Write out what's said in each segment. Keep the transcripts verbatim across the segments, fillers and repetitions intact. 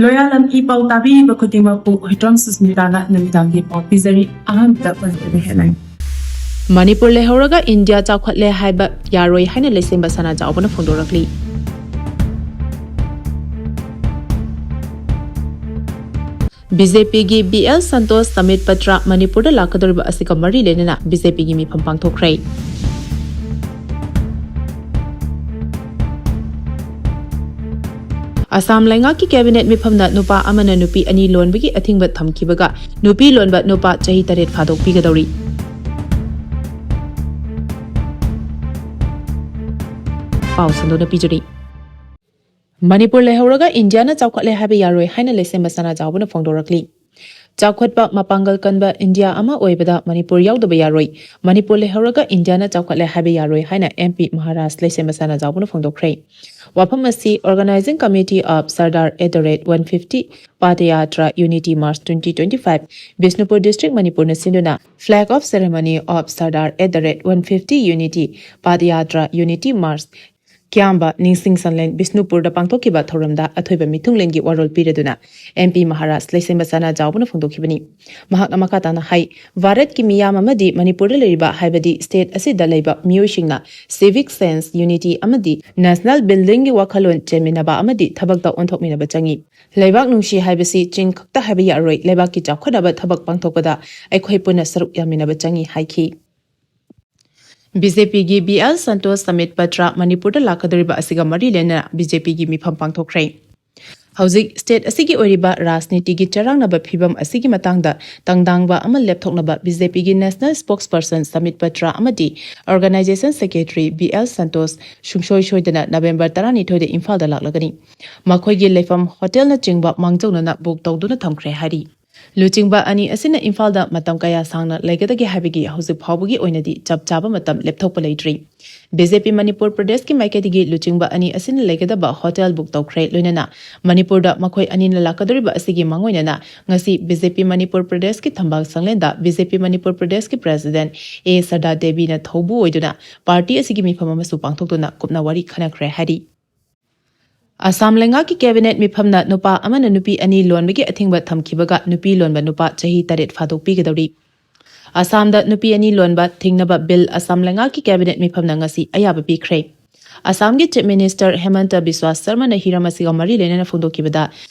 ꯂꯣꯌꯥꯂꯝ E ꯄꯥꯎ ꯇꯥꯕꯤꯔꯤꯕ ꯈꯨꯗꯤꯡꯃꯛꯄꯨ ꯍꯨꯏꯗ꯭ꯔꯣꯝ ꯁꯨꯁꯃꯤꯇꯥꯅ ꯅꯨꯃꯤꯗꯥꯡꯒꯤ ꯄꯥꯎ ꯄꯤꯖꯔꯤ꯫ ꯑꯍꯥꯟꯕꯗ ꯃꯅꯤꯄꯨꯔ ꯂꯩꯍꯧꯔꯒ ꯏꯟꯗꯤꯌꯥ ꯆꯥꯎꯈꯠꯂꯦ ꯍꯥꯏꯕ ꯌꯥꯔꯣꯏ ꯍꯥꯏꯅ ꯂꯩꯁꯦꯝꯕ ꯁꯅꯥꯖꯥꯎꯕꯅ ꯐꯣꯡꯗꯣꯔꯛꯂꯤ꯫ ꯕꯤ ꯖꯦ ꯄꯤꯒꯤ B L Santosh submit Patra ꯃꯅꯤꯄꯨꯔꯗ ꯂꯥꯛꯀꯗꯧꯔꯤꯕ ꯑꯁꯤꯒ ꯃꯔꯤ ꯂꯩꯅꯅ ꯕꯤ ꯖꯦ ꯄꯤꯒꯤ ꯃꯤꯐꯝ ꯄꯥꯡꯊꯣꯛꯈ꯭ꯔꯦ꯫ ꯑꯁꯥꯝ ꯂꯩꯉꯥꯛꯀꯤ ꯀꯦꯕꯤꯅꯦꯠ ꯃꯤꯐꯝꯅ ꯅꯨꯄꯥ ꯑꯃꯅ ꯅꯨꯄꯤ ꯑꯅꯤ ꯂꯣꯟꯕꯒꯤ ꯑꯊꯤꯡꯕ ꯊꯝꯈꯤꯕꯒ ꯅꯨꯄꯤ ꯂꯣꯟꯕ ꯅꯨꯄꯥ ꯆꯍꯤ ꯇꯔꯦꯠ ꯐꯥꯗꯣꯛꯄꯤꯒꯗꯧꯔꯤ꯫ ꯄꯥꯎ ꯁꯟꯗꯣꯛꯅ ꯄꯤꯖꯔꯤ꯫ ꯃꯅꯤꯄꯨꯔ ꯂꯩꯍꯧꯔꯒ ꯏꯟꯗꯤꯌꯥꯅ ꯆꯥꯎꯈꯠꯂꯦ ꯍꯥꯏꯕ ꯌꯥꯔꯣꯏ ꯍꯥꯏꯅ ꯂꯩꯁꯦꯝꯕ ꯁꯅꯥꯖꯥꯎꯕꯅ ꯐꯣꯡꯗꯣꯔꯛꯂꯤ꯫ ꯆꯥꯎꯈꯠꯄ ꯃꯄꯥꯡꯒꯜ ꯀꯟꯕ ꯏꯟꯗꯤꯌꯥ ꯑꯃ ꯑꯣꯏꯕꯗ ꯃꯅꯤꯄꯨꯔ ꯌꯥꯎꯗꯕ ꯌꯥꯔꯣꯏ꯫ ꯃꯅꯤꯄꯨꯔ ꯂꯩꯍꯧꯔꯒ ꯏꯟꯗꯤꯌꯥꯅ ꯆꯥꯎꯈꯠꯂꯦ ꯍꯥꯏꯕ ꯌꯥꯔꯣꯏ ꯍꯥꯏꯅ ꯑꯦꯝ ꯄꯤ ꯃꯍꯥꯔꯥꯖ ꯂꯩꯁꯦꯝꯕ ꯁꯅꯥꯖꯥꯎꯕꯅ ꯐꯣꯡꯗꯣꯛꯈ꯭ꯔꯦ꯫ ꯋꯥꯐꯝ ꯑꯁꯤ Organising Committee of Sardar at the rate one fifty Padayatra Unity March twenty twenty-five, Bishnupur district, ꯃꯅꯤꯄꯨꯔꯅ ꯁꯤꯟꯗꯨꯅ Flag of Ceremony of Sardar at the rate one fifty Unity Padayatra Unity March, ꯀ꯭ꯌꯥꯝꯕ ꯅꯤꯡꯁꯤꯡ ꯁꯪꯂꯦꯟ, ꯕꯤꯁꯅꯨꯄꯨꯔꯗ ꯄꯥꯡꯊꯣꯛꯈꯤꯕ ꯊꯧꯔꯝꯗ ꯑꯊꯣꯏꯕ ꯃꯤꯊꯨꯡꯂꯦꯟꯒꯤ ꯋꯥꯔꯣꯜ ꯄꯤꯔꯗꯨꯅ M P Maharaj ꯂꯩꯁꯦꯝꯕ ꯁꯅꯥꯖꯥꯎꯕꯅ ꯐꯣꯡꯗꯣꯛꯈꯤꯕꯅꯤ꯫ ꯃꯍꯥꯛꯅ ꯃꯈꯥ ꯇꯥꯅ ꯍꯥꯏ, ꯚꯥꯔꯠꯀꯤ ꯃꯤꯌꯥꯝ ꯑꯃꯗꯤ ꯃꯅꯤꯄꯨꯔꯗ ꯂꯩꯔꯤꯕ, ꯍꯥꯏꯕꯗꯤ state ꯑꯁꯤꯗ ꯂꯩꯕ ꯃꯤꯑꯣꯏꯁꯤꯡꯅ civic sense, unity ꯑꯃꯗꯤ national buildingꯒꯤ ꯋꯥꯈꯜꯂꯣꯟ ꯆꯦꯟꯃꯤꯟꯅꯕ ꯑꯃꯗꯤ ꯊꯕꯛꯇ ꯑꯣꯟꯊꯣꯛꯃꯤꯟꯅꯕ ꯆꯪꯏ꯫ ꯂꯩꯕꯥꯛ ꯅꯨꯡꯁꯤ ꯍꯥꯏꯕꯁꯤ ꯆꯤꯡ ꯈꯛꯇ ꯍꯥꯏꯕ ꯌꯥꯔꯣꯏ, ꯂꯩꯕꯥꯛꯀꯤ ꯆꯥꯎꯈꯠꯅꯕ ꯊꯕꯛ ꯄꯥꯡꯊꯣꯛꯄꯗ ꯑꯩꯈꯣꯏ ꯄꯨꯟꯅ ꯁꯔꯨꯛ ꯌꯥꯃꯤꯟꯅꯕ ꯆꯪꯏ ꯍꯥꯏꯈꯤ꯫ ꯕꯤ ꯖꯦ ꯄꯤꯒꯤ B L Santosh submit Patra ꯃꯅꯤꯄꯨꯔꯗ ꯂꯥꯛꯀꯗꯧꯔꯤꯕ ꯑꯁꯤꯒ ꯃꯔꯤ ꯂꯩꯅꯅ ꯕꯤ ꯖꯦ ꯄꯤꯒꯤ ꯃꯤꯐꯝ ꯄꯥꯡꯊꯣꯛꯈ꯭ꯔꯦ꯫ ꯍꯧꯖꯤꯛ state ꯑꯁꯤꯒꯤ ꯑꯣꯏꯔꯤꯕ ꯔꯥꯖꯅꯤꯇꯤꯒꯤ ꯆꯔꯥꯡꯅꯕ ꯐꯤꯕꯝ ꯑꯁꯤꯒꯤ ꯃꯇꯥꯡꯗ ꯇꯪꯗꯥꯡꯕ ꯑꯃ ꯂꯦꯞꯊꯣꯛꯅꯕ ꯕꯤ ꯖꯦ ꯄꯤꯒꯤ national spokesperson ꯁꯃꯤꯠ ꯄꯇ꯭ꯔ ꯑꯃꯗꯤ organization secretary B L Santosh ꯁꯨꯡꯁꯣꯏ ꯁꯣꯏꯗꯅ ꯅꯕꯦꯝꯕꯔ ꯇꯔꯥꯅꯤꯊꯣꯏꯗ ꯏꯝꯐꯥꯜꯗ ꯂꯥꯛꯂꯒꯅꯤ꯫ ꯃꯈꯣꯏꯒꯤ ꯂꯩꯐꯝ ꯍꯣꯇꯦꯜꯅꯆꯤꯡꯕ ꯃꯥꯡꯖꯧꯅꯅ book ꯇꯧꯗꯨꯅ ꯊꯝꯈ꯭ꯔꯦ ꯍꯥꯏꯔꯤ꯫ ꯂꯨꯆꯤꯡꯕ ꯑꯅꯤ ꯑꯁꯤꯅ ꯏꯝꯐꯥꯜꯗ ꯃꯇꯝ ꯀꯌꯥ ꯁꯥꯡꯅ ꯂꯩꯒꯗꯒꯦ ꯍꯥꯏꯕꯒꯤ ꯍꯧꯖꯤꯛ ꯐꯥꯎꯕꯒꯤ ꯑꯣꯏꯅꯗꯤ ꯆꯞ ꯆꯥꯕ ꯃꯇꯝ ꯂꯦꯞꯊꯣꯛꯄ ꯂꯩꯇ꯭ꯔꯤ꯫ ꯕꯤ ꯖꯦ ꯄꯤ ꯃꯅꯤꯄꯨꯔ ꯄ꯭ꯔꯗꯦꯁꯀꯤ ꯃꯥꯏꯀꯩꯗꯒꯤ ꯂꯨꯆꯤꯡꯕ ꯑꯅꯤ ꯑꯁꯤꯅ ꯂꯩꯒꯗꯕ ꯍꯣꯇꯦꯜ book ꯇꯧꯈ꯭ꯔꯦ꯫ ꯂꯣꯏꯅꯅ ꯃꯅꯤꯄꯨꯔꯗ ꯃꯈꯣꯏ ꯑꯅꯤꯅ ꯂꯥꯛꯀꯗꯧꯔꯤꯕ ꯑꯁꯤꯒꯤ ꯃꯥꯡꯑꯣꯏꯅꯅ ꯉꯁꯤ ꯕꯤ ꯖꯦ ꯄꯤ ꯃꯅꯤꯄꯨꯔ ꯄ꯭ꯔꯗꯦꯁꯀꯤ ꯊꯝꯕꯥꯜ ꯁꯪꯂꯦꯟꯗ ꯕꯤ ꯖꯦ ꯄꯤ ꯃꯅꯤꯄꯨꯔ ꯄ꯭ꯔꯗꯦꯁꯀꯤ president ꯑꯦ ꯁꯔꯗꯥ ꯗꯦꯕꯤꯅ ꯊꯧꯕꯨ ꯑꯣꯏꯗꯨꯅ party ꯑꯁꯤꯒꯤ ꯃꯤꯐꯝ ꯑꯃꯁꯨ ꯄꯥꯡꯊꯣꯛꯇꯨꯅ ꯀꯨꯞꯅ ꯋꯥꯔꯤ ꯈꯟꯅꯈ꯭ꯔꯦ ꯍꯥꯏꯔꯤ꯫ ꯑꯁꯥꯝ ꯂꯩꯉꯥꯛꯀꯤ ꯀꯦꯕꯤꯅꯦꯠ ꯃꯤꯐꯝꯅ ꯅꯨꯄꯥ ꯑꯃꯅ ꯅꯨꯄꯤ ꯑꯅꯤ ꯂꯣꯟꯕꯒꯤ ꯑꯊꯤꯡꯕ ꯊꯝꯈꯤꯕꯒ ꯅꯨꯄꯤ ꯂꯣꯟꯕ ꯅꯨꯄꯥ ꯆꯍꯤ ꯇꯔꯦꯠ ꯐꯥꯗꯣꯛꯄꯤꯒꯗꯧꯔꯤ꯫ ꯑꯁꯥꯝꯗ ꯅꯨꯄꯤ ꯑꯅꯤ ꯂꯣꯟꯕ ꯊꯤꯡꯅꯕ ꯕꯤꯜ ꯑꯁꯥꯝ ꯂꯩꯉꯥꯛꯀꯤ ꯀꯦꯕꯤꯅꯦꯠ ꯃꯤꯐꯝꯅ ꯉꯁꯤ ꯑꯌꯥꯕ ꯄꯤꯈ꯭ꯔꯦ꯫ ꯑꯁꯥꯝꯒꯤ ꯆꯤꯐ ꯃꯤꯅꯤꯁꯇꯔ ꯍꯦꯃꯟꯇ ꯕꯤꯁ꯭ꯋꯥꯁ ꯁꯔꯃꯅ ꯍꯤꯔꯝ ꯑꯁꯤꯒ ꯃꯔꯤ ꯂꯩꯅꯅ ꯐꯣꯡꯗꯣꯛꯈꯤꯕꯗ,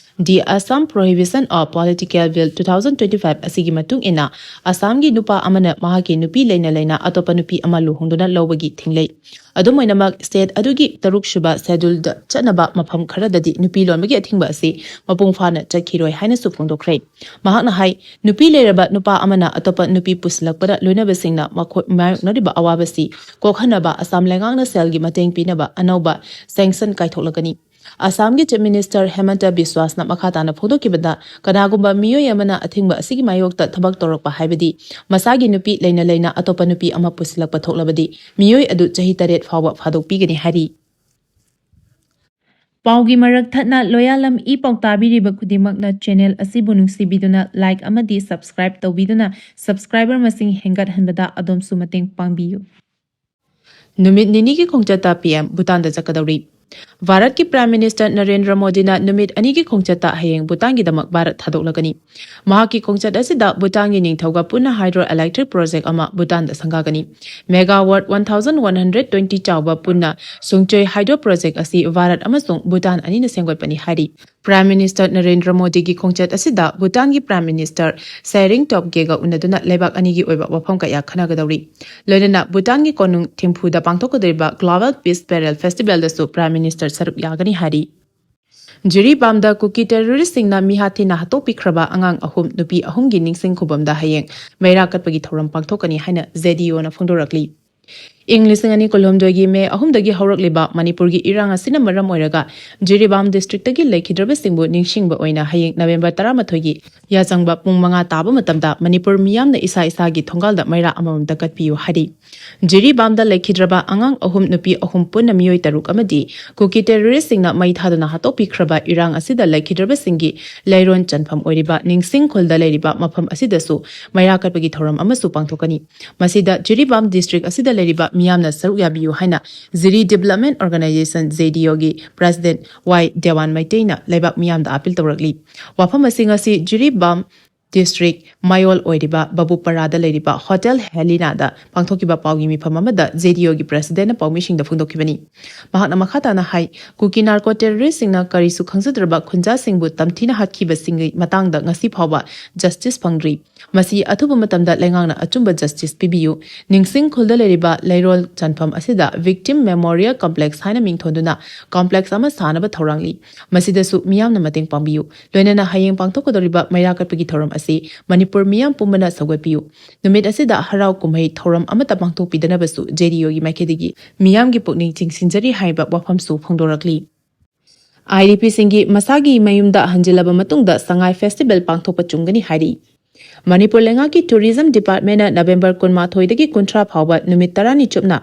The Assam Prohibition of Political Bill two thousand twenty-five ꯑꯁꯤꯒꯤ ꯃꯇꯨꯡ ꯏꯟꯅ, ꯑꯁꯥꯝꯒꯤ ꯅꯨꯄꯥ ꯑꯃꯅ ꯃꯍꯥꯛꯀꯤ ꯅꯨꯄꯤ ꯂꯩꯅ ꯂꯩꯅ ꯑꯇꯣꯞꯄ ꯅꯨꯄꯤ ꯑꯃ ꯂꯨꯍꯣꯡꯗꯨꯅ ꯂꯧꯕꯒꯤ ꯊꯤꯡꯂꯩ꯫ ꯑꯗꯨꯝ ꯑꯣꯏꯅꯃꯛ, ꯁ꯭ꯇꯦꯠ ꯑꯗꯨꯒꯤ ꯇꯔꯨꯛ ꯁꯨꯕ ꯁꯦꯗꯨꯜꯗ ꯆꯠꯅꯕ ꯃꯐꯝ ꯈꯔꯗꯗꯤ ꯅꯨꯄꯤ ꯂꯣꯟꯕꯒꯤ ꯑꯊꯤꯡꯕ ꯑꯁꯤ ꯃꯄꯨꯡ ꯐꯥꯅ ꯆꯠꯈꯤꯔꯣꯏ ꯍꯥꯏꯅꯁꯨ ꯐꯣꯡꯗꯣꯛꯈ꯭ꯔꯦ꯫ ꯃꯍꯥꯛꯅ ꯍꯥꯏ, ꯅꯨꯄꯤ ꯂꯩꯔꯕ ꯅꯨꯄꯥ ꯑꯃꯅ ꯑꯇꯣꯞꯄ ꯅꯨꯄꯤ ꯄꯨꯁꯤꯜꯂꯛꯄꯗ ꯂꯣꯏꯅꯕꯁꯤꯡꯅ ꯃꯈꯣꯏ ꯃꯥꯌꯣꯛꯅꯔꯤꯕ ꯑꯋꯥꯕꯁꯤ ꯀꯣꯛꯍꯟꯅꯕ ꯑꯁꯥꯝ ꯂꯩꯉꯥꯛꯅ ꯁꯦꯜꯒꯤ ꯃꯇꯦꯡ ꯄꯤꯅꯕ ꯑꯅꯧꯕ ꯁꯦꯡꯁꯟ ꯀꯥꯏꯊꯣꯛꯂꯛꯀꯅꯤ꯫ ꯑꯁꯥꯝꯒꯤ ꯆꯤꯐ ꯃꯤꯅꯤꯁꯇꯔ ꯍꯦꯃꯟꯇ ꯕꯤꯁ꯭ꯋꯥꯁꯅ ꯃꯈꯥ ꯇꯥꯅ ꯐꯣꯡꯗꯣꯛꯈꯤꯕꯗ, ꯀꯅꯥꯒꯨꯝꯕ ꯃꯤꯑꯣꯏ ꯑꯃꯅ ꯑꯊꯤꯡꯕ ꯑꯁꯤꯒꯤ ꯃꯥꯌꯣꯛꯇ ꯊꯕꯛ ꯇꯧꯔꯛꯄ ꯍꯥꯏꯕꯗꯤ ꯃꯁꯥꯒꯤ ꯅꯨꯄꯤ ꯂꯩꯅ ꯂꯩꯅ ꯑꯇꯣꯞꯄ ꯅꯨꯄꯤ ꯑꯃ ꯄꯨꯁꯤꯜꯂꯛꯄ ꯊꯣꯛꯂꯕꯗꯤ, ꯃꯤꯑꯣꯏ ꯑꯗꯨ ꯆꯍꯤ ꯇꯔꯦꯠ ꯐꯥꯎꯕ ꯐꯥꯗꯣꯛꯄꯤꯒꯅꯤ ꯍꯥꯏꯔꯤ꯫ ꯄꯥꯎꯒꯤ ꯃꯔꯛ ꯊꯠꯅ ꯂꯣꯌꯥꯂꯝ ꯏ ꯄꯥꯎ ꯇꯥꯕꯤꯔꯤꯕ ꯈꯨꯗꯤꯡꯃꯛꯅ ꯆꯦꯅꯦꯜ ꯑꯁꯤꯕꯨ ꯅꯨꯡꯁꯤꯕꯤꯗꯨꯅ ꯂꯥꯏꯛ ꯑꯃꯗꯤ ꯁꯕꯁꯀ꯭ꯔꯥꯏꯕ ꯇꯧꯕꯤꯗꯨꯅ ꯁꯕꯁꯀ꯭ꯔꯥꯏꯕꯔ ꯃꯁꯤꯡ ꯍꯦꯟꯒꯠꯍꯟꯕꯗ ꯑꯗꯣꯝꯁꯨ ꯃꯇꯦꯡ ꯄꯥꯡꯕꯤꯌꯨ꯫ ꯅꯨꯃꯤꯠ ꯅꯤꯅꯤꯒꯤ ꯈꯣꯡꯆꯠꯇ ꯄꯤ ꯑꯦꯝ ꯚꯨꯇꯥꯟꯗ ꯆꯠꯀꯗꯧꯔꯤ꯫ ꯚꯥꯔꯠꯀꯤ ꯄ꯭ꯔꯥꯏꯝ ꯃꯤꯅꯤꯁꯇꯔ ꯅꯔꯦꯟꯗ꯭ꯔ ꯃꯣꯗꯤꯅ ꯅꯨꯃꯤꯠ ꯑꯅꯤꯒꯤ ꯈꯣꯡꯆꯠꯇ ꯍꯌꯦꯡ ꯚꯨꯇꯥꯟꯒꯤꯗꯃꯛ ꯚꯥꯔꯠ ꯊꯥꯗꯣꯛꯂꯒꯅꯤ꯫ ꯃꯍꯥꯛꯀꯤ ꯈꯣꯡꯆꯠ ꯑꯁꯤꯗ ꯚꯨꯇꯥꯟꯒꯤ ꯅꯤꯡꯊꯧꯒ ꯄꯨꯟꯅ ꯍꯥꯏꯗ꯭ꯔꯣ ꯏꯂꯦꯛꯇ꯭ꯔꯤꯛ ꯄ꯭ꯔꯣꯖꯦꯛ ꯑꯃ ꯚꯨꯇꯥꯟꯗ ꯁꯪꯒꯥꯒꯅꯤ꯫ Megawatt one thousand one hundred twenty ꯆꯥꯎꯕ ꯄꯨꯟꯅ ꯁꯨꯡꯆꯣꯏ ꯍꯥꯏꯗ꯭ꯔꯣ ꯄ꯭ꯔꯣꯖꯦꯛ ꯑꯁꯤ ꯚꯥꯔꯠ ꯑꯃꯁꯨꯡ ꯚꯨꯇꯥꯟ ꯑꯅꯤꯅ ꯁꯦꯝꯒꯠꯄꯅꯤ ꯍꯥꯏꯔꯤ꯫ ꯄ꯭ꯔꯥꯏꯝ ꯃꯤꯅꯤꯁꯇꯔ ꯅꯔꯦꯟꯗ꯭ꯔ ꯃꯣꯗꯤꯒꯤ ꯈꯣꯡꯆꯠ ꯑꯁꯤꯗ ꯚꯨꯇꯥꯟꯒꯤ ꯄ꯭ꯔꯥꯏꯝ ꯃꯤꯅꯤꯁꯇꯔ ꯁꯦꯔꯤꯡ ꯇꯣꯞꯒꯦꯒ ꯎꯅꯗꯨꯅ ꯂꯩꯕꯥꯛ ꯑꯅꯤꯒꯤ ꯑꯣꯏꯕ ꯋꯥꯐꯝ ꯀꯌꯥ ꯈꯟꯅꯒꯗꯧꯔꯤ꯫ ꯂꯣꯏꯅꯅ ꯚꯨꯇꯥꯟꯒꯤ ꯀꯣꯅꯨꯡ ꯊꯤꯝꯐꯨꯗ ꯄꯥꯡꯊꯣꯛꯀꯗꯧꯔꯤꯕ ꯒ꯭ꯂꯣꯕꯦꯜ ꯄꯤꯁ ꯄꯦꯔꯦꯜ ꯐꯦꯁꯇꯤꯚꯦꯜꯗꯁꯨ ꯄ꯭ꯔꯥꯏꯝ ꯃꯤꯅꯤꯁꯇꯔ ꯁꯔꯨꯛ ꯌꯥꯒꯅꯤ ꯍꯥꯏꯔꯤ꯫ ꯖꯤꯔꯤꯕꯥꯝꯗ ꯀꯨꯀꯤ ꯇꯦꯔꯣꯔꯤꯁꯁꯤꯡꯅ ꯃꯤꯍꯥꯠ ꯊꯤꯅ ꯍꯥꯠꯇꯣꯛꯄꯤꯈ꯭ꯔꯕ ꯑꯉꯥꯡ ꯑꯍꯨꯝ, ꯅꯨꯄꯤ ꯑꯍꯨꯝꯒꯤ ꯅꯤꯡꯁꯤꯡ ꯈꯨꯕꯝꯗ ꯍꯌꯦꯡ ꯃꯩꯔꯥ ꯀꯠꯄꯒꯤ ꯊꯧꯔꯝ ꯄꯥꯡꯊꯣꯛꯀꯅꯤ ꯍꯥꯏꯅ ꯖꯦ ꯗꯤ ꯌꯨꯅ ꯐꯣꯡꯗꯣꯔꯛꯂꯤ꯫ ꯏꯪ ꯂꯤꯁꯤꯡ ꯑꯅꯤ ꯀꯨꯟꯍꯨꯝꯗꯣꯏꯒꯤ ꯃꯦ ꯑꯍꯨꯝꯗꯒꯤ ꯍꯧꯔꯛꯂꯤꯕ ꯃꯅꯤꯄꯨꯔꯒꯤ ꯏꯔꯥꯡ ꯑꯁꯤꯅ ꯃꯔꯝ ꯑꯣꯏꯔꯒ ꯖꯤꯔꯤꯕꯥꯝ ꯗꯤꯁꯇ꯭ꯔꯤꯛꯇꯒꯤ ꯂꯩꯈꯤꯗ꯭ꯔꯕꯁꯤꯡꯕꯨ ꯅꯤꯡꯁꯤꯡꯕ ꯑꯣꯏꯅ ꯍꯌꯦꯡ ꯅꯕꯦꯝꯕꯔ ꯇꯔꯥꯃꯥꯊꯣꯏꯒꯤ ꯌꯥꯆꯪꯕ ꯄꯨꯡ ꯃꯉꯥ ꯇꯥꯕ ꯃꯇꯝꯗ ꯃꯅꯤꯄꯨꯔ ꯃꯤꯌꯥꯝꯅ ꯏꯁꯥ ꯏꯁꯥꯒꯤ ꯊꯣꯡꯒꯥꯜꯗ ꯃꯩꯔꯥ ꯑꯃꯃꯝꯇ ꯀꯠꯄꯤꯌꯨ ꯍꯥꯏꯔꯤ꯫ ꯖꯤꯔꯤꯕꯥꯝꯗ ꯂꯩꯈꯤꯗ꯭ꯔꯕ ꯑꯉꯥꯡ ꯑꯍꯨꯝ, ꯅꯨꯄꯤ ꯑꯍꯨꯝ, ꯄꯨꯟꯅ ꯃꯤꯑꯣꯏ ꯇꯔꯨꯛ ꯑꯃꯗꯤ ꯀꯨꯀꯤ ꯇꯦꯔꯣꯔꯤꯁꯁꯤꯡꯅ ꯃꯩ ꯊꯥꯗꯨꯅ ꯍꯥꯠꯇꯣꯛꯄꯤꯈ꯭ꯔꯕ ꯏꯔꯥꯡ ꯑꯁꯤꯗ ꯂꯩꯈꯤꯗ꯭ꯔꯕꯁꯤꯡꯒꯤ ꯂꯩꯔꯣꯟ ꯆꯟꯐꯝ ꯑꯣꯏꯔꯤꯕ ꯅꯤꯡꯁꯤꯡ ꯈꯨꯜꯗ ꯂꯩꯔꯤꯕ ꯃꯐꯝ ꯑꯁꯤꯗꯁꯨ ꯃꯩꯔꯥ ꯀꯠꯄꯒꯤ ꯊꯧꯔꯝ ꯑꯃꯁꯨ ꯄꯥꯡꯊꯣꯛꯀꯅꯤ꯫ ꯃꯁꯤꯗ ꯖꯤꯔꯤꯕꯥꯝ ꯗꯤꯁꯇ꯭ꯔꯤꯛ ꯑꯁꯤꯗ ꯂꯩꯔꯤꯕ ꯃꯤꯌꯥꯝꯅ ꯁꯔꯨꯛ ꯌꯥꯕꯤꯌꯨ ꯍꯥꯏꯅ ꯖꯤꯔꯤ Development Organization, JDOꯒꯤ President ꯋꯥꯏ ꯗꯦꯋꯥꯟ ꯃꯩꯇꯩꯅ ꯂꯩꯕꯥꯛ ꯃꯤꯌꯥꯝꯗ ꯑꯥꯄꯤꯜ ꯇꯧꯔꯛꯂꯤ꯫ ꯋꯥꯐꯝ ꯑꯁꯤ ꯉꯁꯤ ꯖꯤꯔꯤꯕꯥꯝ District ꯃꯌꯣꯜ ꯑꯣꯏꯔꯤꯕ ꯕꯕꯨꯄꯔꯥꯗ ꯂꯩꯔꯤꯕ Hotel Helena ꯗ ꯄꯥꯡꯊꯣꯛꯈꯤꯕ ꯄꯥꯎꯒꯤ ꯃꯤꯐꯝ ꯑꯃꯗ JDOꯒꯤ President ꯅ ꯄꯥꯎꯃꯤꯁꯤꯡꯗ ꯐꯣꯡꯗꯣꯛꯈꯤꯕꯅꯤ꯫ ꯃꯍꯥꯛꯅ ꯃꯈꯥ ꯇꯥꯅ ꯍꯥꯏ, ꯀꯨꯀꯤ narco terrorist ꯁꯤꯡꯅ ꯀꯔꯤꯁꯨ ꯈꯪꯖꯗ꯭ꯔꯕ ꯈꯨꯟꯖꯥꯁꯤꯡꯕꯨ ꯇꯝꯊꯤꯅ ꯍꯥꯠꯈꯤꯕꯁꯤꯡꯒꯤ ꯃꯇꯥꯡꯗ ꯉꯁꯤ ꯐꯥꯎꯕ justice ꯐꯪꯗ꯭ꯔꯤ꯫ ꯃꯁꯤ ꯑꯊꯨꯕ ꯃꯇꯝꯗ ꯂꯩꯉꯥꯛꯅ ꯑꯆꯨꯝꯕ justice ꯄꯤꯕꯤꯌꯨ꯫ ꯅꯤꯡꯁꯤꯡ ꯈꯨꯜꯗ ꯂꯩꯔꯤꯕ ꯂꯩꯔꯣꯜ ꯆꯟꯐꯝ ꯑꯁꯤꯗ Victim Memorial Complex ꯍꯥꯏꯅ ꯃꯤꯡ ꯊꯣꯟꯗꯨꯅ complex ꯑꯃ ꯁꯥꯅꯕ ꯊꯧꯔꯥꯡꯂꯤ꯫ ꯃꯁꯤꯗꯁꯨ ꯃꯤꯌꯥꯝꯅ ꯃꯇꯦꯡ ꯄꯥꯡꯕꯤꯌꯨ꯫ ꯂꯣꯏꯅꯅ ꯍꯌꯦꯡ ꯄꯥꯡꯊꯣꯛꯀꯗꯧꯔꯤꯕ ꯃꯩꯔꯥ ꯀꯠꯄꯒꯤ ꯊꯧꯔꯝ ꯑꯁꯤ ꯃꯅꯤꯄꯨꯔ ꯃꯤꯌꯥꯝ ꯄꯨꯝꯕꯅ ꯁꯧꯒꯠꯄꯤꯌꯨ꯫ ꯅꯨꯃꯤꯠ ꯑꯁꯤꯗ ꯍꯔꯥꯎ ꯀꯨꯝꯍꯩ ꯊꯧꯔꯝ ꯑꯃꯠꯇ ꯄꯥꯡꯊꯣꯛꯄꯤꯗꯅꯕꯁꯨ JDOꯒꯤ ꯃꯥꯏꯀꯩꯗꯒꯤ ꯃꯤꯌꯥꯝꯒꯤ ꯄꯨꯛꯅꯤꯡ ꯆꯤꯡꯁꯤꯟꯖꯔꯤ ꯍꯥꯏꯕ ꯋꯥꯐꯝꯁꯨ ꯐꯣꯡꯗꯣꯔꯛꯂꯤ꯫ IDP ꯁꯤꯡꯒꯤ ꯃꯁꯥꯒꯤ ꯃꯌꯨꯝꯗ ꯍꯟꯖꯤꯜꯂꯕ ꯃꯇꯨꯡꯗ ꯁꯉꯥꯏ Festival ꯄꯥꯡꯊꯣꯛꯄ ꯆꯨꯝꯒꯅꯤ ꯍꯥꯏꯔꯤ꯫ ꯃꯅꯤꯄꯨꯔ ꯂꯩꯉꯥꯛꯀꯤ Tourism Department ꯅ November ꯀꯨꯟꯃꯥꯊꯣꯏꯗꯒꯤ ꯀꯨꯟꯊ꯭ꯔꯥ ꯐꯥꯎꯕ ꯅꯨꯃꯤꯠ ꯇꯔꯥꯅꯤ ꯆꯨꯞꯅ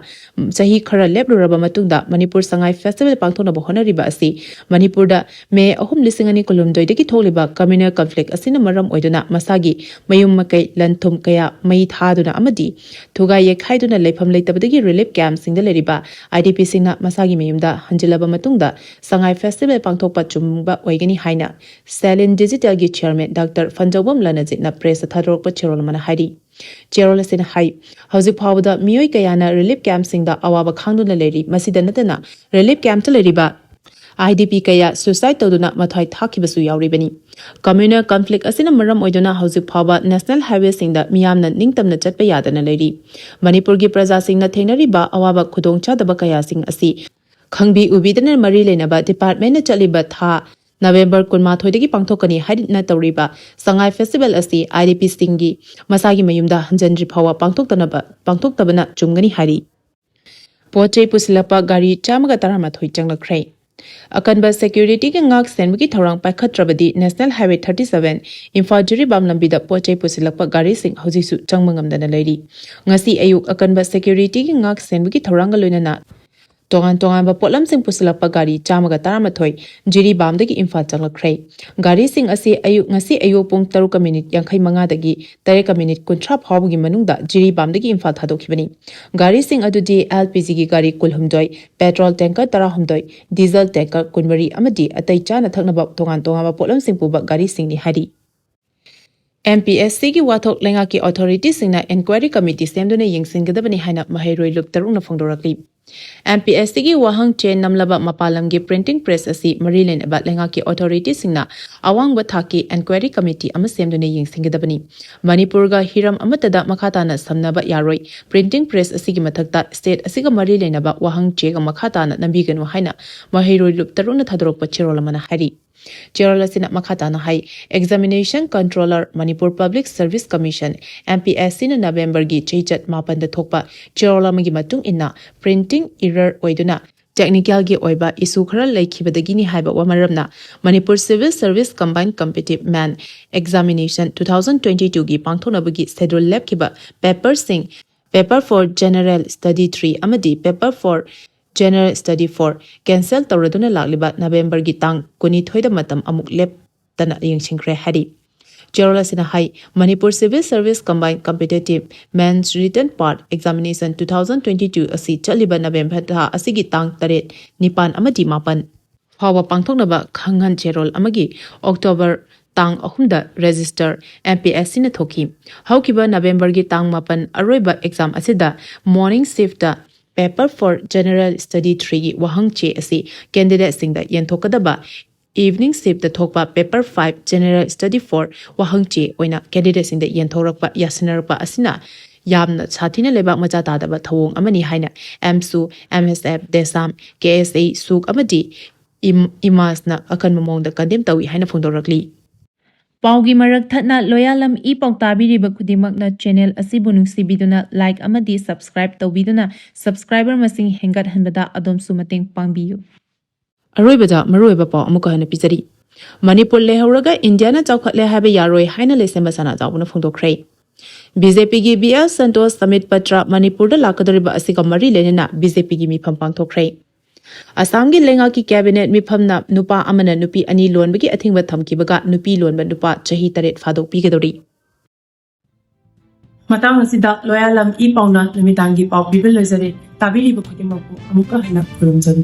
ꯆꯍꯤ ꯈꯔ ꯂꯦꯞꯂꯨꯔꯕ ꯃꯇꯨꯡꯗ ꯃꯅꯤꯄꯨꯔ ꯁꯉꯥꯏ Festival ꯄꯥꯡꯊꯣꯛꯅꯕ ꯍꯣꯠꯅꯔꯤꯕ ꯑꯁꯤ ꯃꯅꯤꯄꯨꯔꯗ May ꯑꯍꯨꯝ, ꯂꯤꯁꯤꯡ ꯑꯅꯤ ꯀꯨꯟꯍꯨꯝꯗꯣꯏꯗꯒꯤ ꯊꯣꯛꯂꯤꯕ communal conflict ꯑꯁꯤꯅ ꯃꯔꯝ ꯑꯣꯏꯗꯨꯅ ꯃꯁꯥꯒꯤ ꯃꯌꯨꯝ ꯃꯀꯩ, ꯂꯟ ꯊꯨꯝ ꯀꯌꯥ ꯃꯩ ꯊꯥꯗꯨꯅ ꯑꯃꯗꯤ ꯊꯨꯒꯥꯏ ꯌꯩꯈꯥꯏꯗꯨꯅ ꯂꯩꯐꯝ ꯂꯩꯇꯕꯗꯒꯤ relief camp ꯁꯤꯡꯗ ꯂꯩꯔꯤꯕ IDP ꯁꯤꯡꯅ ꯃꯁꯥꯒꯤ ꯃꯌꯨꯝꯗ ꯍꯟꯖꯤꯜꯂꯕ ꯃꯇꯨꯡꯗ ꯁꯉꯥꯏ Festival ꯄꯥꯡꯊꯣꯛꯄ ꯆꯨꯝꯕ ꯑꯣꯏꯒꯅꯤ ꯍꯥꯏꯅ Salin Digital ꯒꯤ Chairman Doctor ꯐꯟꯖꯧꯕꯝ ꯂꯅꯖꯤꯠꯅ press ꯊꯥꯗꯣꯔꯛꯄ ꯆꯦꯔꯣꯜ ꯑꯃꯅ ꯍꯥꯏꯔꯤ꯫ ꯆꯦꯔꯣꯜ ꯑꯁꯤꯅ ꯍꯥꯏ, ꯍꯧꯖꯤꯛ ꯐꯥꯎꯕꯗ ꯃꯤꯑꯣꯏ ꯀꯌꯥꯅ relief camp ꯁꯤꯡꯗ ꯑꯋꯥꯕ ꯈꯥꯡꯗꯨꯅ ꯂꯩꯔꯤ꯫ ꯃꯁꯤꯗ ꯅꯠꯇꯅ relief camp ꯇ ꯂꯩꯔꯤꯕ IDP ꯀꯌꯥ suicide ꯇꯧꯗꯨꯅ ꯃꯊ꯭ꯋꯥꯏ ꯊꯥꯈꯤꯕꯁꯨ ꯌꯥꯎꯔꯤꯕꯅꯤ꯫ Communal conflict ꯑꯁꯤꯅ ꯃꯔꯝ ꯑꯣꯏꯗꯨꯅ ꯍꯧꯖꯤꯛ ꯐꯥꯎꯕ national highway ꯁꯤꯡꯗ ꯃꯤꯌꯥꯝꯅ ꯅꯤꯡꯇꯝꯅ ꯆꯠꯄ ꯌꯥꯗꯅ ꯂꯩꯔꯤ꯫ ꯃꯅꯤꯄꯨꯔꯒꯤ ꯄ꯭ꯔꯖꯥꯁꯤꯡꯅ ꯊꯦꯡꯅꯔꯤꯕ ꯑꯋꯥꯕ ꯈꯨꯗꯣꯡꯆꯥꯗꯕ ꯀꯌꯥꯁꯤꯡ ꯑꯁꯤ ꯈꯪꯕꯤ ꯎꯕꯤꯗꯅ ꯃꯔꯤ ꯂꯩꯅꯕ department ꯅ ꯆꯠꯂꯤꯕ ꯊꯥ November ꯀꯨꯟꯃꯥꯊꯣꯏꯗꯒꯤ ꯄꯥꯡꯊꯣꯛꯀꯅꯤ ꯍꯥꯏꯅ ꯇꯧꯔꯤꯕ ꯁꯉꯥꯏ Festival ꯑꯁꯤ IDP ꯁꯤꯡꯒꯤ ꯃꯁꯥꯒꯤ ꯃꯌꯨꯝꯗ ꯍꯟꯖꯤꯟꯗ꯭ꯔꯤ ꯐꯥꯎꯕ ꯄꯥꯡꯊꯣꯛꯇꯅꯕ, ꯄꯥꯡꯊꯣꯛꯇꯕꯅ ꯆꯨꯝꯒꯅꯤ ꯍꯥꯏꯔꯤ꯫ ꯄꯣꯠ ꯆꯩ ꯄꯨꯁꯤꯜꯂꯛꯄ ꯒꯥꯔꯤ ꯆꯥꯝꯃꯒ ꯇꯔꯥꯃꯥꯊꯣꯏ ꯆꯪꯂꯛꯈ꯭ꯔꯦ꯫ ꯑꯀꯟꯕ security ꯒꯤ ꯉꯥꯛ ꯁꯦꯟꯕꯒꯤ ꯊꯧꯔꯥꯡ ꯄꯥꯏꯈꯠꯇ꯭ꯔꯕꯗꯤ National Highway thirty seven Imphal Jiribam ꯂꯝꯕꯤꯗ ꯄꯣꯠ ꯆꯩ ꯄꯨꯁꯤꯜꯂꯛꯄ ꯒꯥꯔꯤꯁꯤꯡ ꯍꯧꯖꯤꯛꯁꯨ ꯆꯪꯕ ꯉꯝꯗꯅ ꯂꯩꯔꯤ꯫ ꯉꯁꯤ ꯑꯌꯨꯛ ꯑꯀꯟꯕ security ꯒꯤ ꯉꯥꯛ ꯁꯦꯟꯕꯒꯤ ꯊꯧꯔꯥꯡꯒ ꯂꯣꯏꯅꯅ ꯇꯣꯉꯥꯟ ꯇꯣꯉꯥꯟꯕ ꯄꯣꯠꯂꯝꯁꯤꯡ ꯄꯨꯁꯤꯜꯂꯛꯄ ꯒꯥꯔꯤ ꯆꯥꯝꯃꯒ ꯇꯔꯥꯃꯥꯊꯣꯏ ꯖꯤꯔꯤꯕꯥꯝꯗꯒꯤ ꯏꯝꯐꯥꯜ ꯆꯪꯂꯛꯈ꯭ꯔꯦ꯫ ꯒꯥꯔꯤꯁꯤꯡ ꯑꯁꯤ ꯑꯌꯨꯛ, ꯉꯁꯤ ꯑꯌꯨꯛ ꯄꯨꯡ ꯇꯔꯨꯛꯀ ꯃꯤꯅꯤꯠ ꯌꯥꯡꯈꯩ ꯃꯉꯥꯗꯒꯤ ꯇꯔꯦꯠꯀ ꯃꯤꯅꯤꯠ ꯀꯨꯟꯊ꯭ꯔꯥ ꯐꯥꯎꯕꯒꯤ ꯃꯅꯨꯡꯗ ꯖꯤꯔꯤꯕꯥꯝꯗꯒꯤ ꯏꯝꯐꯥꯜ ꯊꯥꯗꯣꯛꯈꯤꯕꯅꯤ꯫ ꯒꯥꯔꯤꯁꯤꯡ ꯑꯗꯨꯗꯤ ꯑꯦꯜ ꯄꯤ ꯖꯤꯒꯤ ꯒꯥꯔꯤ ꯀꯨꯟꯍꯨꯝꯗꯣꯏ, ꯄꯦꯇ꯭ꯔꯣꯜ ꯇꯦꯡꯀꯔ ꯇꯔꯥꯍꯨꯝꯗꯣꯏ, ꯗꯤꯖꯜ ꯇꯦꯡꯀꯔ ꯀꯨꯟꯃꯔꯤ ꯑꯃꯗꯤ ꯑꯇꯩ ꯆꯥꯅ ꯊꯛꯅꯕ ꯇꯣꯉꯥꯟ ꯇꯣꯉꯥꯟꯕ ꯄꯣꯠꯂꯝꯁꯤꯡ ꯄꯨꯕ ꯒꯥꯔꯤꯁꯤꯡꯅꯤ ꯍꯥꯏꯔꯤ꯫ ꯑꯦꯝ ꯄꯤ ꯑꯦꯁ ꯁꯤꯒꯤ ꯋꯥꯊꯣꯛ ꯂꯩꯉꯥꯛꯀꯤ ꯑꯣꯊꯣꯔꯤꯇꯤꯁꯤꯡꯅ ꯏꯟꯀ꯭ꯋꯥꯏꯔꯤ ꯀꯃꯤꯇꯤ ꯁꯦꯝꯗꯨꯅ ꯌꯦꯡꯁꯤꯟꯒꯗꯕꯅꯤ ꯍꯥꯏꯅ ꯃꯍꯩꯔꯣꯏ ꯂꯨꯞ ꯇꯔꯨꯛꯅ ꯐꯣꯡꯗꯣꯔꯛꯂꯤ꯫ ꯑꯦꯝ ꯄꯤ ꯑꯦꯁ ꯁꯤꯒꯤ ꯋꯥꯍꯪ ꯆꯦ ꯅꯝꯂꯕ ꯃꯄꯥꯟ ꯂꯝꯒꯤ ꯄ꯭ꯔꯤꯟꯇꯤꯡ ꯄ꯭ꯔꯦꯁ ꯑꯁꯤ ꯃꯔꯤ ꯂꯩꯅꯕ ꯂꯩꯉꯥꯛꯀꯤ ꯑꯣꯊꯣꯔꯤꯇꯤꯁꯤꯡꯅ ꯑꯋꯥꯡꯕ ꯊꯥꯛꯀꯤ ꯏꯟꯀ꯭ꯋꯥꯏꯔꯤ ꯀꯃꯤꯇꯤ ꯑꯃ ꯁꯦꯝꯗꯨꯅ ꯌꯦꯡꯁꯤꯟꯒꯗꯕꯅꯤ꯫ ꯃꯅꯤꯄꯨꯔꯒ ꯍꯤꯔꯝ ꯑꯃꯠꯇꯗ ꯃꯈꯥ ꯇꯥꯅ ꯁꯝꯅꯕ ꯌꯥꯔꯣꯏ꯫ ꯄ꯭ꯔꯤꯟꯇꯤꯡ ꯄ꯭ꯔꯦꯁ ꯑꯁꯤꯒꯤ ꯃꯊꯛꯇ ꯁ꯭ꯇꯦꯠ ꯑꯁꯤꯒ ꯃꯔꯤ ꯂꯩꯅꯕ ꯋꯥꯍꯪ ꯆꯦꯒ ꯃꯈꯥ ꯇꯥꯅ ꯅꯝꯕꯤꯒꯅꯨ ꯍꯥꯏꯅ ꯃꯍꯩꯔꯣꯏ ꯂꯨꯞ ꯇꯔꯨꯛꯅ ꯊꯥꯗꯣꯔꯛꯄ ꯆꯦꯔꯣꯜ ꯑꯃꯅ ꯍꯥꯏꯔꯤ꯫ ꯆꯦꯔꯣꯜ ꯑꯁꯤꯅ ꯃꯈꯥ ꯇꯥꯅ ꯍꯥꯏ, Examination Controller, Manipur Public Service Commission, M P S ꯁꯤꯅ ꯅꯕꯦꯝꯕꯔꯒꯤ ꯆꯩꯆꯠ ꯃꯥꯄꯟꯗ ꯊꯣꯛꯄ ꯆꯦꯔꯣꯜ ꯑꯃꯒꯤ ꯃꯇꯨꯡ ꯏꯟꯅ, ꯄ꯭ꯔꯤꯟꯇꯤꯡ ꯏꯔꯔ ꯑꯣꯏꯗꯨꯅ ꯇꯦꯛꯅꯤꯀꯦꯜꯒꯤ ꯑꯣꯏꯕ ꯏꯁꯨ ꯈꯔ ꯂꯩꯈꯤꯕꯗꯒꯤꯅꯤ ꯍꯥꯏꯕ ꯃꯔꯝꯅ, Manipur Civil Service Combined Competitive Men Examination two thousand twenty-two ꯒꯤ ꯄꯥꯡꯊꯣꯛꯅꯕꯒꯤ schedule ꯂꯦꯞꯈꯤꯕ ꯄꯦꯄꯔꯁꯤꯡ, Paper for General Study three ꯑꯃꯗꯤ Paper for General Study four cancel ꯇꯧꯔꯗꯨꯅ ꯂꯥꯛꯂꯤꯕ ꯅꯕꯦꯝꯕꯔꯒꯤ ꯇꯥꯡ ꯀꯨꯟꯅꯤꯊꯣꯏꯗ ꯃꯇꯝ ꯑꯃꯨꯛ ꯂꯦꯞꯇꯅ ꯌꯦꯡꯁꯤꯟꯈ꯭ꯔꯦ ꯍꯥꯏꯔꯤ꯫ ꯆꯦꯔꯣꯜ ꯑꯁꯤꯅ ꯍꯥꯏ, Manipur Civil Service Combined Competitive Men's Written Part Examination two thousand twenty-two ꯑꯁꯤ ꯆꯠꯂꯤꯕ ꯅꯕꯦꯝꯕꯔ ꯊꯥ ꯑꯁꯤꯒꯤ ꯇꯥꯡ ꯇꯔꯦꯠ, ꯅꯤꯄꯥꯟ ꯑꯃꯗꯤ ꯃꯥꯄꯟ ꯐꯥꯎꯕ ꯄꯥꯡꯊꯣꯛꯅꯕ ꯈꯪꯍꯟ ꯆꯦꯔꯣꯜ ꯑꯃꯒꯤ ꯑꯣꯛꯇꯣꯕꯔ ꯇꯥꯡ ꯑꯍꯨꯝꯗ ꯔꯦꯖꯤꯁꯇꯔ ꯑꯦꯝ ꯄꯤ ꯑꯦꯁ ꯁꯤꯅ ꯊꯣꯛꯈꯤ꯫ ꯍꯧꯈꯤꯕ ꯅꯕꯦꯝꯕꯔꯒꯤ ꯇꯥꯡ ꯃꯥꯄꯟ ꯑꯔꯣꯏꯕ ꯑꯦꯛꯖꯥꯝ ꯑꯁꯤꯗ morning shift paper for General Study three ꯒꯤ ꯋꯥꯍꯪ ꯆꯦ ꯑꯁꯤ ꯀꯦꯟꯗꯤꯗꯦꯠꯁꯤꯡꯗ ꯌꯦꯟꯊꯣꯛꯀꯗꯕ evening shift ꯊꯣꯛꯄ Paper five General Study four ꯋꯥꯍꯪ ꯆꯦ ꯑꯣꯏꯅ ꯀꯦꯟꯗꯤꯗꯦꯠꯁꯤꯡꯗ ꯌꯦꯟꯊꯣꯔꯛꯄ ꯌꯥꯁꯤꯟꯅꯔꯛꯄ ꯑꯁꯤꯅ ꯌꯥꯝꯅ ꯁꯥꯊꯤꯅ ꯂꯩꯕꯥꯛ ꯃꯆꯥ ꯇꯥꯗꯕ ꯊꯧꯑꯣꯡ ꯑꯃꯅꯤ ꯍꯥꯏꯅ ꯑꯦꯝꯁꯨ, ꯑꯦꯝ ꯑꯦꯁ ꯑꯦꯐ, ꯗꯦꯁꯥꯝ, ꯀꯦ ꯑꯦꯁ ꯑꯦ, ꯁꯨꯛ ꯑꯃꯗꯤ ꯏꯝ-, ꯏꯃꯥꯁꯅ ꯑꯀꯟꯕ ꯃꯑꯣꯡꯗ ꯀꯟꯗꯦꯝ ꯇꯧꯏ ꯍꯥꯏꯅ ꯐꯣꯡꯗꯣꯔꯛꯂꯤ꯫ ꯄꯥꯎꯒꯤ ꯃꯔꯛ ꯊꯠꯅ ꯂꯣꯌꯥꯂꯝ ꯏ ꯄꯥꯎ ꯇꯥꯕꯤꯔꯤꯕ ꯈꯨꯗꯤꯡꯃꯛꯅ ꯆꯦꯅꯦꯜ ꯑꯁꯤꯕꯨ ꯅꯨꯡꯁꯤꯕꯤꯗꯨꯅ ꯂꯥꯏꯛ ꯑꯃꯗꯤ ꯁꯕꯁꯀ꯭ꯔꯥꯏꯕ ꯇꯧꯕꯤꯗꯨꯅ ꯁꯕꯁꯀ꯭ꯔꯥꯏꯕꯔ ꯃꯁꯤꯡ ꯍꯦꯟꯒꯠꯍꯟꯕꯗ ꯑꯗꯣꯝꯁꯨ ꯃꯇꯦꯡ ꯄꯥꯡꯕꯤꯌꯨ꯫ ꯑꯔꯣꯏꯕꯗ ꯃꯔꯨꯑꯣꯏꯕ ꯄꯥꯎ ꯑꯃꯨꯛꯀ ꯍꯟꯅ ꯄꯤꯖꯔꯤ꯫ ꯃꯅꯤꯄꯨꯔ ꯂꯩꯍꯧꯔꯒ ꯏꯟꯗꯤꯌꯥꯅ ꯆꯥꯎꯈꯠꯂꯦ ꯍꯥꯏꯕ ꯌꯥꯔꯣꯏ ꯍꯥꯏꯅ ꯂꯩꯁꯦꯝꯕ ꯁꯅꯥꯖꯥꯎꯕꯅ ꯐꯣꯡꯗꯣꯛꯈ꯭ꯔꯦ꯫ ꯕꯤ ꯖꯦ ꯄꯤꯒꯤ B L Santosh submit Patra ꯃꯅꯤꯄꯨꯔꯗ ꯂꯥꯛꯀꯗꯧꯔꯤꯕ ꯑꯁꯤꯒ ꯃꯔꯤ ꯂꯩꯅꯅ ꯕꯤ ꯖꯦ ꯄꯤꯒꯤ ꯃꯤꯐꯝ ꯄꯥꯡꯊꯣꯛꯈ꯭ꯔꯦ꯫ ꯑꯁꯥꯝꯒꯤ ꯂꯩꯉꯥꯛꯀꯤ ꯀꯦꯕꯤꯅꯦꯠ ꯃꯤꯐꯝꯅ ꯅꯨꯄꯥ ꯑꯃꯅ ꯅꯨꯄꯤ ꯑꯅꯤ ꯂꯣꯟꯕꯒꯤ ꯑꯊꯤꯡꯕ ꯊꯝꯈꯤꯕꯒ ꯅꯨꯄꯤ ꯂꯣꯟꯕ ꯅꯨꯄꯥ ꯆꯍꯤ ꯇꯔꯦꯠ ꯐꯥꯗꯣꯛꯄꯤꯒꯗꯧꯔꯤ꯫ ꯃꯇꯥꯡ ꯑꯁꯤꯗ ꯂꯣꯌꯥꯂꯝ ꯏ ꯄꯥꯎꯅ ꯅꯨꯃꯤꯗꯥꯡꯒꯤ ꯄꯥꯎ ꯄꯤꯕ ꯂꯣꯏꯖꯔꯦ꯫ ꯇꯥꯕꯤꯔꯤꯕ ꯈꯨꯗꯤꯡꯃꯛꯄꯨ ꯑꯃꯨꯛꯀ ꯍꯟꯅ ꯈꯨꯔꯨꯝꯖꯔꯤ꯫